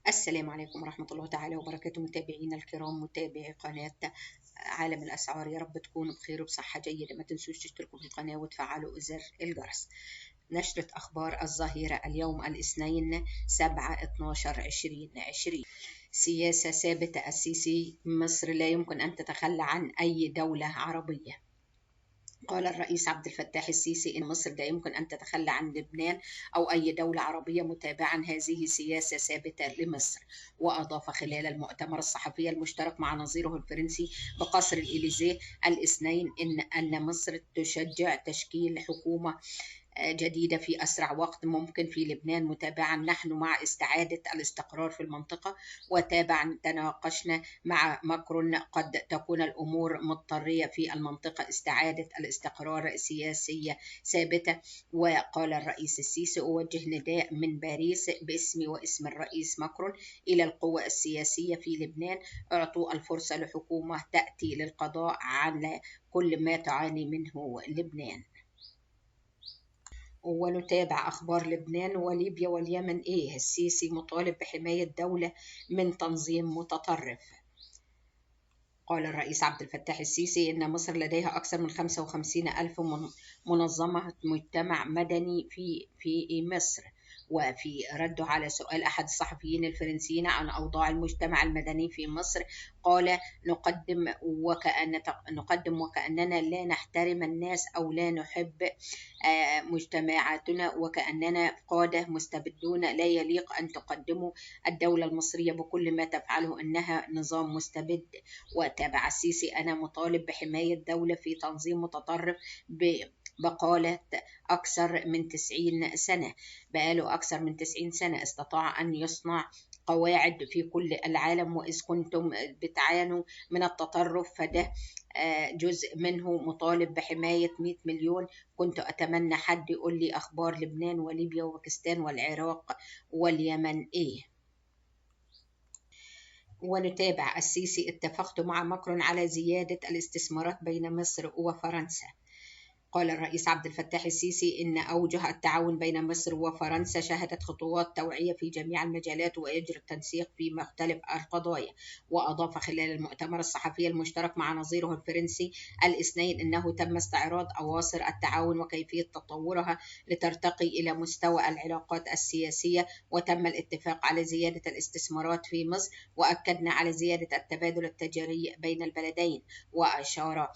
السلام عليكم ورحمة الله تعالى وبركاته، متابعينا الكرام، متابعي قناة عالم الأسعار. يا رب تكونوا بخير وبصحة جيدة. ما تنسوش تشتركوا في القناة وتفعلوا زر الجرس. نشرة أخبار الظهيرة اليوم الاثنين 7/12/2020. سياسة ثابتة السيسي: مصر لا يمكن أن تتخلى عن أي دولة عربية. قال الرئيس عبد الفتاح السيسي إن مصر لا يمكن أن تتخلى عن لبنان أو أي دولة عربية، متابعا هذه سياسة ثابتة لمصر. وأضاف خلال المؤتمر الصحفي المشترك مع نظيره الفرنسي بقصر الإليزيه الاثنين أن مصر تشجع تشكيل حكومة جديدة في أسرع وقت ممكن في لبنان، متابعا نحن مع استعادة الاستقرار في المنطقة. وتابعا تناقشنا مع ماكرون قد تكون الأمور مضطرية في المنطقة استعادة الاستقرار السياسية ثابتة. وقال الرئيس السيسي: أوجه نداء من باريس باسمي واسم الرئيس ماكرون إلى القوى السياسية في لبنان: اعطوا الفرصة لحكومة تأتي للقضاء على كل ما تعاني منه لبنان. ونتابع أخبار لبنان وليبيا واليمن. السيسي مطالب بحماية دولة من تنظيم متطرف. قال الرئيس عبد الفتاح السيسي إن مصر لديها أكثر من 55 ألف منظمة مجتمع مدني في مصر. وفي رده على سؤال أحد الصحفيين الفرنسيين عن أوضاع المجتمع المدني في مصر، قال: نقدم وكأننا لا نحترم الناس أو لا نحب مجتمعاتنا، وكأننا قادة مستبدون. لا يليق أن تقدموا الدولة المصرية بكل ما تفعله إنها نظام مستبد. وتابع السيسي: أنا مطالب بحماية دولة في تنظيم متطرف بقالة أكثر من 90 سنة. بقاله أكثر من 90 سنة استطاع أن يصنع قواعد في كل العالم، وإذ كنتم بتعانوا من التطرف فده جزء منه. مطالب بحماية 100 مليون. كنت أتمنى حد يقول لي أخبار لبنان وليبيا وباكستان والعراق واليمن ونتابع السيسي: اتفقت مع ماكرون على زيادة الاستثمارات بين مصر وفرنسا. قال الرئيس عبد الفتاح السيسي إن أوجه التعاون بين مصر وفرنسا شهدت خطوات توعية في جميع المجالات ويجري التنسيق في مختلف القضايا. وأضاف خلال المؤتمر الصحفي المشترك مع نظيره الفرنسي الاثنين أنه تم استعراض أواصر التعاون وكيفية تطورها لترتقي إلى مستوى العلاقات السياسية، وتم الاتفاق على زيادة الاستثمارات في مصر. وأكدنا على زيادة التبادل التجاري بين البلدين. وأشار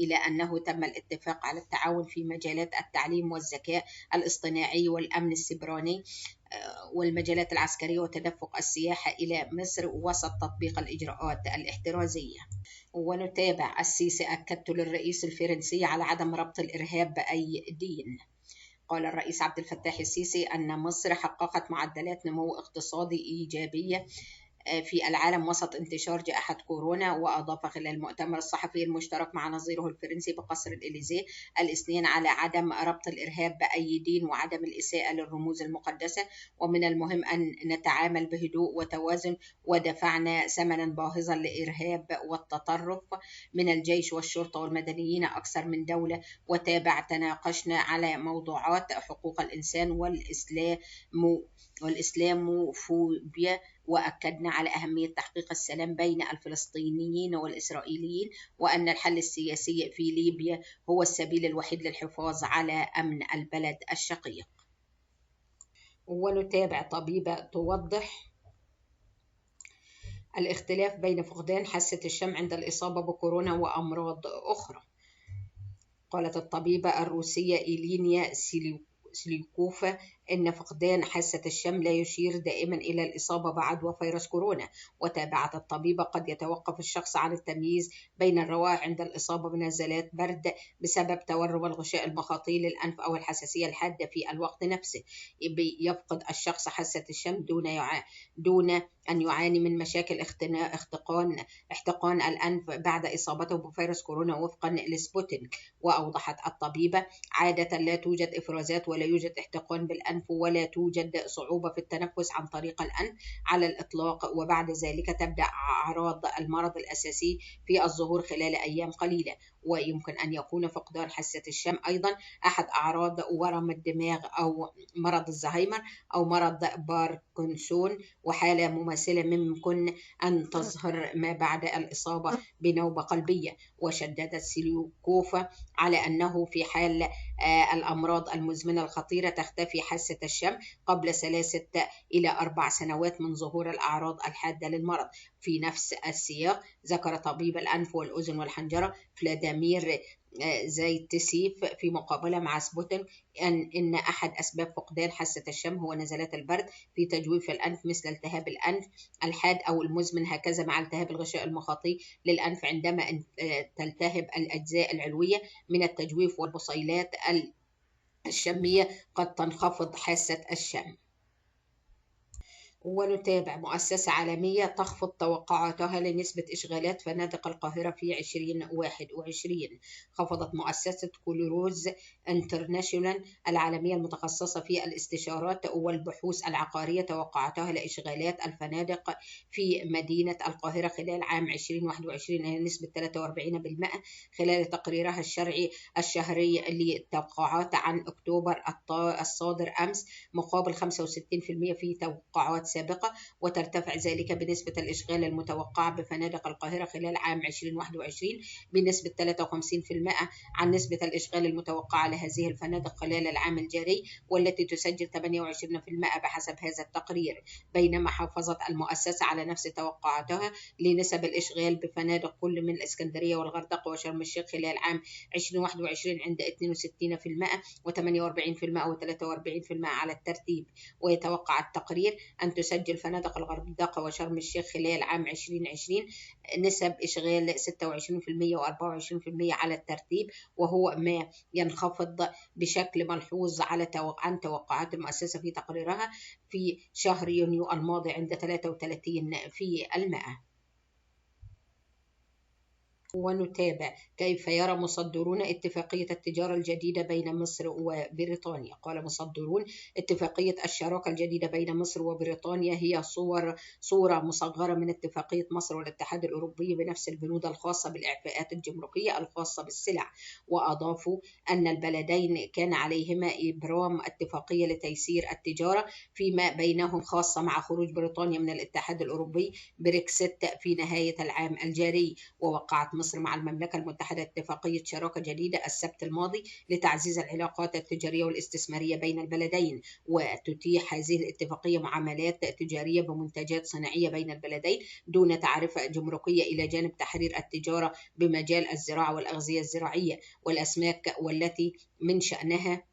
إلى أنه تم الاتفاق على التعاون في مجالات التعليم والذكاء الاصطناعي والأمن السيبراني والمجالات العسكرية وتدفق السياحة إلى مصر وسط تطبيق الإجراءات الاحترازية. ونتابع السيسي: أكدت للرئيس الفرنسي على عدم ربط الإرهاب بأي دين. قال الرئيس عبد الفتاح السيسي أن مصر حققت معدلات نمو اقتصادي إيجابية في العالم وسط انتشار جائحة كورونا. وأضاف خلال المؤتمر الصحفي المشترك مع نظيره الفرنسي بقصر الإليزيه الاثنين على عدم ربط الإرهاب بأي دين وعدم الإساءة للرموز المقدسة، ومن المهم أن نتعامل بهدوء وتوازن، ودفعنا ثمنا باهظا للإرهاب والتطرف من الجيش والشرطة والمدنيين أكثر من دولة. وتابع تناقشنا على موضوعات حقوق الإنسان والإسلاموفوبيا، وأكدنا على أهمية تحقيق السلام بين الفلسطينيين والإسرائيليين، وأن الحل السياسي في ليبيا هو السبيل الوحيد للحفاظ على أمن البلد الشقيق. ونتابع طبيبة توضح الاختلاف بين فقدان حاسة الشم عند الإصابة بكورونا وأمراض أخرى. قالت الطبيبة الروسية إيلينيا سليكوفا إن فقدان حاسة الشم لا يشير دائما إلى الإصابة بعدوى فيروس كورونا. وتابعت الطبيبة: قد يتوقف الشخص عن التمييز بين الروائح عند الإصابة بنزلات برد بسبب تورم الغشاء المخاطي للأنف أو الحساسية الحادة في الوقت نفسه. يفقد الشخص حاسة الشم دون أن يعاني من مشاكل احتقان الأنف بعد إصابته بفيروس كورونا وفقا لسبوتنيك. وأوضحت الطبيبة: عادة لا توجد إفرازات ولا يوجد احتقان بالأنف الأنف ولا توجد صعوبة في التنفس عن طريق الأنف على الإطلاق، وبعد ذلك تبدأ أعراض المرض الأساسي في الظهور خلال أيام قليلة. ويمكن أن يكون فقدان حاسة الشم أيضا أحد أعراض ورم الدماغ أو مرض الزهايمر أو مرض باركنسون، وحالة مماثلة ممكن أن تظهر ما بعد الإصابة بنوبة قلبية. وشددت سيليوكوفا على أنه في حال الأمراض المزمنة الخطيرة تختفي حاسة الشم قبل 3 إلى 4 سنوات من ظهور الأعراض الحادة للمرض. في نفس السياق ذكر طبيب الأنف والأذن والحنجرة فلاديمير زايتسيف في مقابلة مع سبوتين إن أحد أسباب فقدان حاسة الشم هو نزلات البرد في تجويف الأنف مثل التهاب الأنف الحاد أو المزمن، هكذا مع التهاب الغشاء المخاطي للأنف عندما تلتهب الأجزاء العلوية من التجويف والبصيلات الشمية قد تنخفض حاسة الشم. ونتابع مؤسسة عالمية تخفض توقعاتها لنسبة إشغالات فنادق القاهرة في 2021. خفضت مؤسسة كولروز انترناشونال العالمية المتخصصة في الاستشارات والبحوث العقارية توقعاتها لإشغالات الفنادق في مدينة القاهرة خلال عام 2021 إلى نسبة 43% خلال تقريرها الشهري للتوقعات عن أكتوبر الصادر أمس، مقابل 65% في توقعات سابقة. وترتفع ذلك بنسبة الإشغال المتوقعة بفنادق القاهرة خلال عام 2021 بنسبة 53% عن نسبة الإشغال المتوقعة لهذه الفنادق خلال العام الجاري، والتي تسجل 28% بحسب هذا التقرير. بينما حافظت المؤسسة على نفس توقعاتها لنسب الإشغال بفنادق كل من الإسكندرية والغردقة وشرم الشيخ خلال عام 2021 عند 62% و48% و43% على الترتيب. ويتوقع التقرير أن تسجل فنادق الغردقة وشرم الشيخ خلال عام 2020 نسب إشغال 26% و24% على الترتيب، وهو ما ينخفض بشكل ملحوظ عن توقعات المؤسسة في تقريرها في شهر يونيو الماضي عند 33%. ونتابع كيف يرى مصدرون اتفاقية التجارة الجديدة بين مصر وبريطانيا. قال مصدرون اتفاقية الشراكة الجديدة بين مصر وبريطانيا هي صورة مصغرة من اتفاقية مصر والاتحاد الأوروبي بنفس البنود الخاصة بالإعفاءات الجمركية الخاصة بالسلع. وأضافوا أن البلدين كان عليهما إبرام اتفاقية لتيسير التجارة فيما بينهم خاصة مع خروج بريطانيا من الاتحاد الأوروبي بريكسيت في نهاية العام الجاري. ووقعت مصر مع المملكة المتحدة اتفاقية شراكة جديدة السبت الماضي لتعزيز العلاقات التجارية والاستثمارية بين البلدين. وتتيح هذه الاتفاقية معاملات تجارية بمنتجات صناعية بين البلدين دون تعرفة جمركية، إلى جانب تحرير التجارة بمجال الزراعة والأغذية الزراعية والأسماك، والتي من شأنها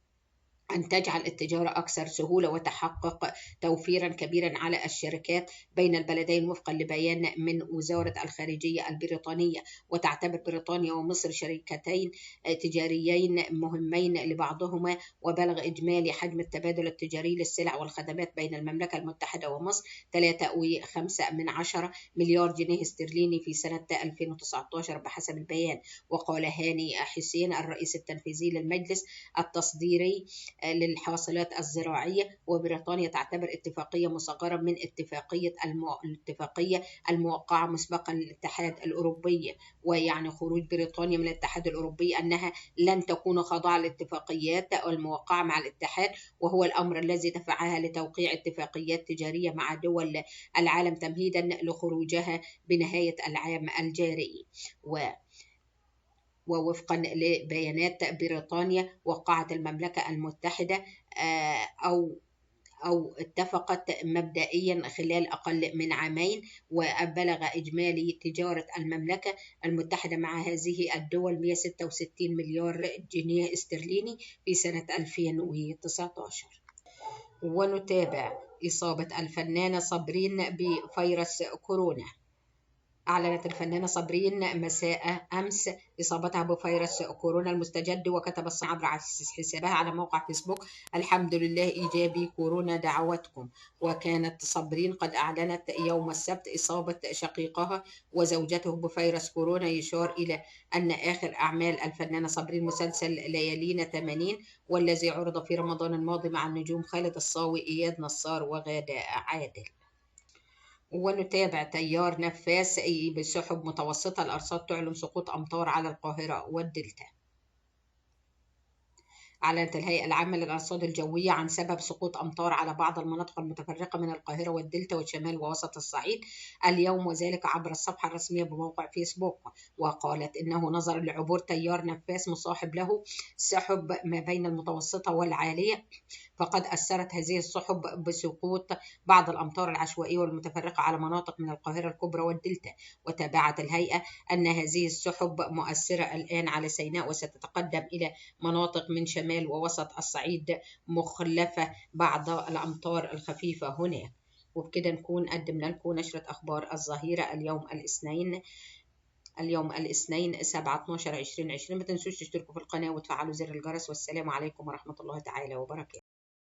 أن تجعل التجارة أكثر سهولة وتحقق توفيرا كبيرا على الشركات بين البلدين وفقا لبيان من وزارة الخارجية البريطانية. وتعتبر بريطانيا ومصر شركتين تجاريين مهمين لبعضهما، وبلغ إجمالي حجم التبادل التجاري للسلع والخدمات بين المملكة المتحدة ومصر 3.5 مليار جنيه استرليني في سنة 2019 بحسب البيان. وقال هاني حسين الرئيس التنفيذي للمجلس التصديري للحاصلات الزراعية، وبريطانيا تعتبر اتفاقية مصغرة من الاتفاقية الموقعة مسبقا للاتحاد الأوروبي. ويعني خروج بريطانيا من الاتحاد الأوروبي أنها لن تكون خاضعة للاتفاقيات الموقعة مع الاتحاد، وهو الأمر الذي دفعها لتوقيع اتفاقيات تجارية مع دول العالم تمهيدا لخروجها بنهاية العام الجاري. ووفقا لبيانات بريطانيا وقعت المملكة المتحدة أو اتفقت مبدئيا خلال أقل من عامين، وبلغ إجمالي تجارة المملكة المتحدة مع هذه الدول 166 مليار جنيه استرليني في سنة 2019. ونتابع إصابة الفنانة صابرين بفيروس كورونا. أعلنت الفنانة صابرين مساء أمس إصابتها بفيروس كورونا المستجد، وكتبت عبر حسابها على موقع فيسبوك: الحمد لله إيجابي كورونا دعواتكم. وكانت صابرين قد أعلنت يوم السبت إصابة شقيقها وزوجته بفيروس كورونا، يشار إلى أن آخر أعمال الفنانة صابرين مسلسل ليالينا 80، والذي عرض في رمضان الماضي مع النجوم خالد الصاوي، إياد نصار، وغادة عادل. ونتابع: تيار نفاث بسحب متوسطة، الأرصاد تعلن سقوط أمطار على القاهرة والدلتا. أعلنت الهيئة العامة للأرصاد الجوية عن سبب سقوط أمطار على بعض المناطق المتفرقة من القاهرة والدلتا وشمال ووسط الصعيد اليوم، وذلك عبر الصفحة الرسمية بموقع فيسبوك. وقالت إنه نظرا لعبور تيار نفاث مصاحب له سحب ما بين المتوسطة والعالية، فقد أثرت هذه السحب بسقوط بعض الأمطار العشوائية والمتفرقة على مناطق من القاهرة الكبرى والدلتا. وتابعت الهيئة أن هذه السحب مؤثرة الآن على سيناء، وستتقدم إلى مناطق من شمال ووسط الصعيد، مخلفة بعض الأمطار الخفيفة هناك. وبكده نكون قدمنا لكم نشرة أخبار الظهيرة اليوم الاثنين 7/12/2020. ما تنسوش تشتركوا في القناة وتفعلوا زر الجرس، والسلام عليكم ورحمة الله تعالى وبركاته.